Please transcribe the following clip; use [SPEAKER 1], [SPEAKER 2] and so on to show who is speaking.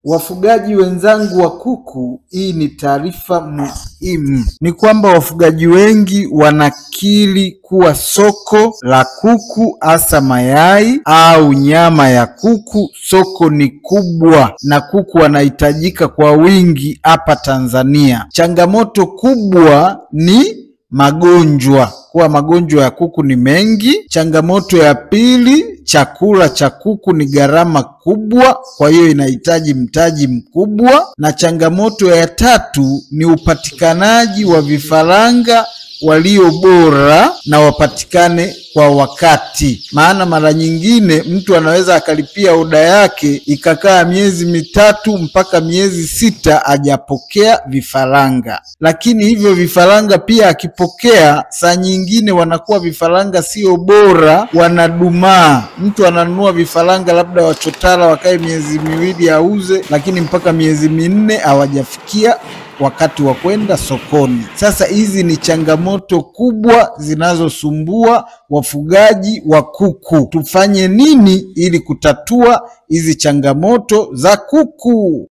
[SPEAKER 1] Wafugaji wenzangu wa kuku, hii ni taarifa muhimu. Ni kwamba wafugaji wengi wanakiri kuwa soko la kuku hasa mayai au nyama ya kuku, soko ni kubwa na kuku wanahitajika kwa wingi hapa Tanzania. Changamoto kubwa ni magonjwa, kuwa magonjwa ya kuku ni mengi. Changamoto ya pili, chakula cha kuku ni gharama kubwa, kwa hiyo inahitaji mtaji mkubwa. Na changamoto ya tatu ni upatikanaji wa vifaranga walio bora na wapatikane kwa wakati, maana mara nyingine mtu anaweza akalipia oda yake ikakaa miezi 3 mpaka miezi 6 hajapokea vifaranga. Lakini hivyo vifaranga pia akipokea, saa nyingine wanakuwa vifaranga sio bora, wanadumaa. Mtu ananunua vifaranga labda wachotara wakae miezi 2 auze, lakini mpaka miezi 4 hawajafikia wakati wa kwenda sokoni. Sasa hizi ni changamoto kubwa zinazosumbua wafugaji wa kuku. Tufanye nini ili kutatua hizi changamoto za kuku?